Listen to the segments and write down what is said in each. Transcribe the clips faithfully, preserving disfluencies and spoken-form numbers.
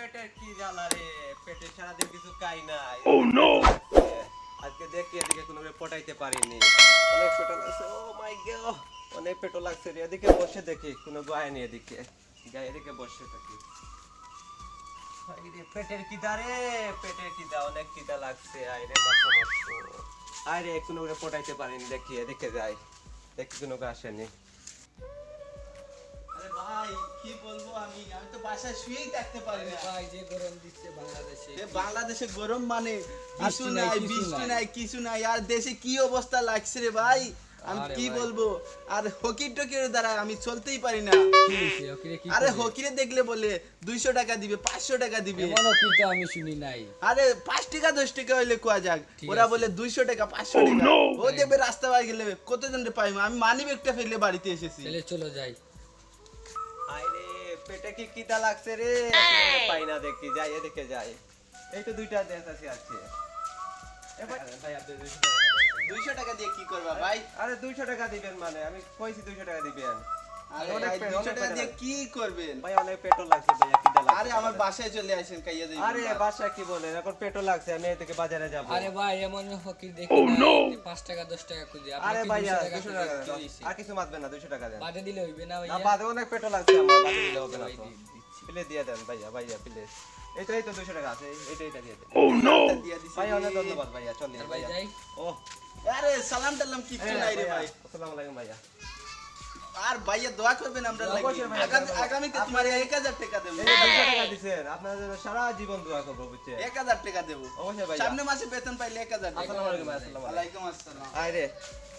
পেটের কি জ্বালা রে, পেটে সারাদিন কিছু খাই নাই। Oh no! আজকে দেখি এদিকে কোনো করে পটাইতে পারিনি। অনেক পেটো লাগছে, ও মাই গড, অনেক পেটো লাগছে রে। এদিকে বসে দেখি, কোনো গো আয়নি এদিকে। যাই এদিকে বসে থাকি। হায় রে, পেটের খিদা রে, পেটের খিদা, অনেক খিদা লাগছে। আয় রে, মাথা নষ্ট। আয় রে, কোনো করে পটাইতে পারিনি, দেখি এদিকে যাই, দেখি কোনো গো আসেনি। আরে ভাই, কি বলবো আমি? আমি তো বাসায় শুয়েই থাকতে পারি না। ভাই, যে গরম দিচ্ছে বাংলাদেশে। এ, বাংলাদেশে গরম মানে বৃষ্টি নাই, নাই, কিছু বৃষ্টি নাই। নাই, কিছু নাই। আর দেশে কি অবস্থা লাগছে রে ভাই, আমি আরে কি ভাই। বলবো? আর হকির টকির দ্বারা আমি চলতেই পারি না। কি হয়েছে? হকিরে কি আরে করবে? হকিরে দেখলে বলে দুইশো টাকা দিবে, পাঁচশো টাকা দিবে। এমন হকি তো আমি শুনি নাই। আরে পাঁচ টাকা, দশ টাকা হইলে কোয়া যাক, ঠিক ওরা আছে। বলে দুইশো টাকা, পাঁচশো টাকা। ও দেখবে রাস্তা বাইরে গেলে কতজনরে পাইমু। আমি মানি ব্যাগটা ফেলে বাড়িতে এসেছি। তাহলে চলো যাই। হায় রে, পেটে কি খিদা লাগছে রে, এখনো পাই না দেখি। যাই, এদিকে যাই। এই তো দুইটা দেশ আছে আজকে। এ ভাই, ভাই, আপনি দুইশো টাকা দেন। দুইশো টাকা দিয়ে কি করবা ভাই? আরে দুইশো টাকা দিবেন মানে, আমি কইছি দুইশো টাকা দিবেন। আরে অনেক ভাই, পে-, দুইশো অনেক টাকা পেটো দিয়ে লাগছে। কি করবেন? ভাই, অনেক পেটো লাগছে ভাইয়া, খিদা লাগছে আরে আমার পেটো। বাসায় চলে আসেন, খাইয়ে দিই আরে আমরা। বাসায় কি বলেন, এখন পেটো লাগছে, আমি এদিকে বাজারে যাব। আরে ভাই, এমন ফকির দেখি না, এই পাঁচ টাকা দশ টাকা খুঁজে, আপনি আরে কি ভাইয়া, দুইশো টাকা দুইশো টাকা খুঁজে দেন। কি হইছে? আর কিছু মাতবেন না, দুইশো টাকা দেন। বাদে দিলে হইবে না না, ভাইয়া? বাদে অনেক পেটো লাগছে আমার, বাদে দিলে হবে না ভাই, তো। দি-, দিচ্ছি। প্লে দিয়ে দেন ভাইয়া, ভাইয়া, প্লিজ। এই তো, এই তো দুইশো টাকা আছে, এই, এইটা, এইটা দিয়ে দেন। Oh no! দিয়ে দিছি ভাইয়া, অনেক রে। ধন্যবাদ ভাইয়া, চল আর ভাই ভাইয়া। যাই? ও। আরে সালাম টালাম কিচ্ছু এ, নাই রে ভাইয়া, ভাই। আসসালামু আলাইকুম ভাইয়া। আর ভাইয়া দোয়া করবেন আমরা লাগি। অবশ্যই ভাইয়া, আগামী-, দোয়া করবেন। আগামীতে তোমার এক হাজার টাকা দেবো। এই যে দুইশো টাকা দিছেন, আপনার জন্য সারা জীবন দোয়া করবো, বুঝছেন? এক হাজার টাকা দেবো। অবশ্যই ভাইয়া। সামনে মাসে বেতন পাইলে এক হাজার টাকা। আসসালামু আলাইকুম, আসসালামু আলাইকুম। ওয়ালাইকুম আসসালাম। আয় রে,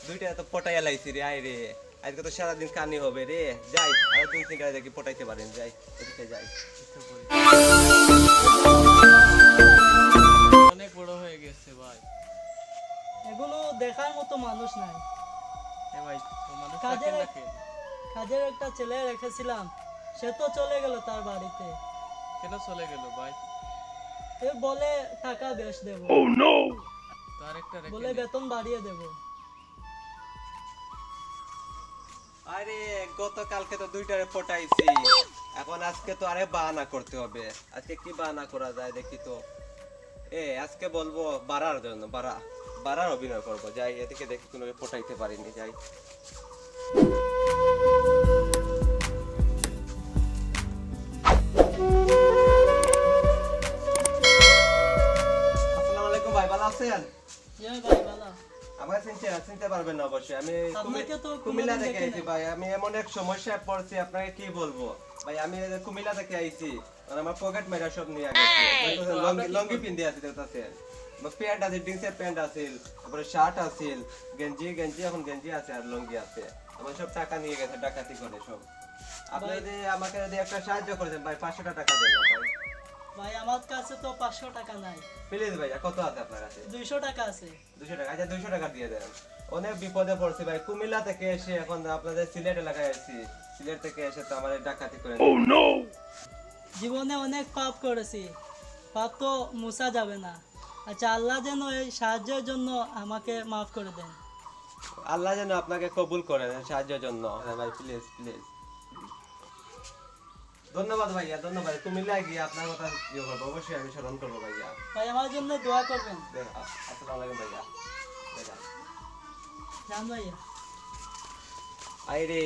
দুইটা তো পটাইয়া লাইছি রে, আয় রে। আজকে তো সারাদিন কানি হবে রে। যাই, আরো দুই তিনটা দেখি পটাইতে পারেন, যাই, এদিকে যাই। অনেক বড় হয়ে গেছে ভাই। এগুলো দেখার মতো মানুষ নাই। এ ভাই, ও মানুষ কাজের থাকে এক-, নাকি? কাজের একটা ছেলে রেখেছিলাম, সে তো চলে গেল তার বাড়িতে। কেন চলে গেল ভাই? এ বলে টাকা বেশ দেবো। Oh no! তার একটা রেখে বলে দে। বেতন বাড়িয়ে দেবো। আরে, গতকালকে তো দুইটারে পটাইছি, এখন আজকে তো আরে বাহানা করতে হবে। আজকে কি বাহানা করা যায় দেখি তো। এ, আজকে বলবো বাড়ার জন্য, বাড়া, বাড়ার অভিনয় করবো। যাই, এদিকে দেখি কোনো পটাইতে পারিনি, যাই। আসসালামু আলাইকুম ভাই, ভালো আছেন? জি ভাই, ভালো। আমাকে চিনতে, চিনতে পারবেন না অবশ্যই। আমি কুমি-, আপনাকে তো কুমিল্লা কোনোদিন থেকে দেখি আইছি নাই। ভাই। আমি এমন এক সমস্যায় পড়ছি, আপনাকে কি বলবো ভাই। আমি এই যে কুমিল্লা থেকে আইছি, মানে আমার পকেট মেরা সব নিয়ে গেছে। এই তো লুঙ্গি, আমরা কি লুঙ্গি করবো? পিন্ধে আছি, দেখতেছেন। আমার প্যান্ট আছে, জিন্সের প্যান্ট আছে, তারপরে শার্ট আছে, গেঞ্জি, গেঞ্জি এখন গেঞ্জি আছে আর লুঙ্গি আছে। আমার সব টাকা নিয়ে গেছে ডাকাতি করে সব। আপনি ভাই। যদি আমাকে যদি একটা সাহায্য করে দেন ভাই, পাঁচশো টাকা দেন না ভাই। ভাই, আমার কাছে তো পাঁচশো টাকা নাই। প্লিজ ভাইয়া, কত আছে আপনার কাছে? দুইশো টাকা আছে। দুইশো টাকা? আচ্ছা, দুইশো টাকা দিয়ে দেন। অনেক বিপদে পড়ছি ভাই, কুমিল্লা থেকে এসে এখন আপনাদের সিলেট এলাকায় আছি। সিলেট থেকে এসে তো আমার এই ডাকাতি করে নিয়ে গেছে। জীবনে অনেক পাপ করেছি, পাপ তো মুছা যাবে না। আচ্ছা, আল্লাহ যেন এই সাহায্যের জন্য আমাকে মাফ করে দেন। আল্লাহ যেন আপনাকে কবুল করে নেন সাহায্যের জন্য। হ্যাঁ ভাই, প্লিজ, প্লিজ। ধন্যবাদ ভাইয়া, ধন্যবাদ। কুমিল্লায় গিয়ে আপনার কথা ইয়ে করবো, অবশ্যই আমি স্মরণ করবো ভাইয়া। ভাই, আমার জন্য দোয়া করবেন। দে-, আ-, আসসালামু আলাইকুম ভাইয়া। ভাইয়া। যান ভাইয়া। আরে,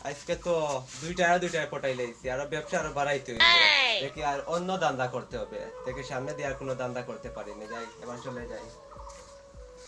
আজকে তো দুইটা আর দুইটা পটাই লাইছি, আরো ব্যবসা আরো বাড়াইতে হইব। দেখি আর অন্য ধান্দা করতে হবে। দেখি সামনে দিয়ে আর কোনো ধান্দা করতে পারিনি। যাই, এবার চলে যাই।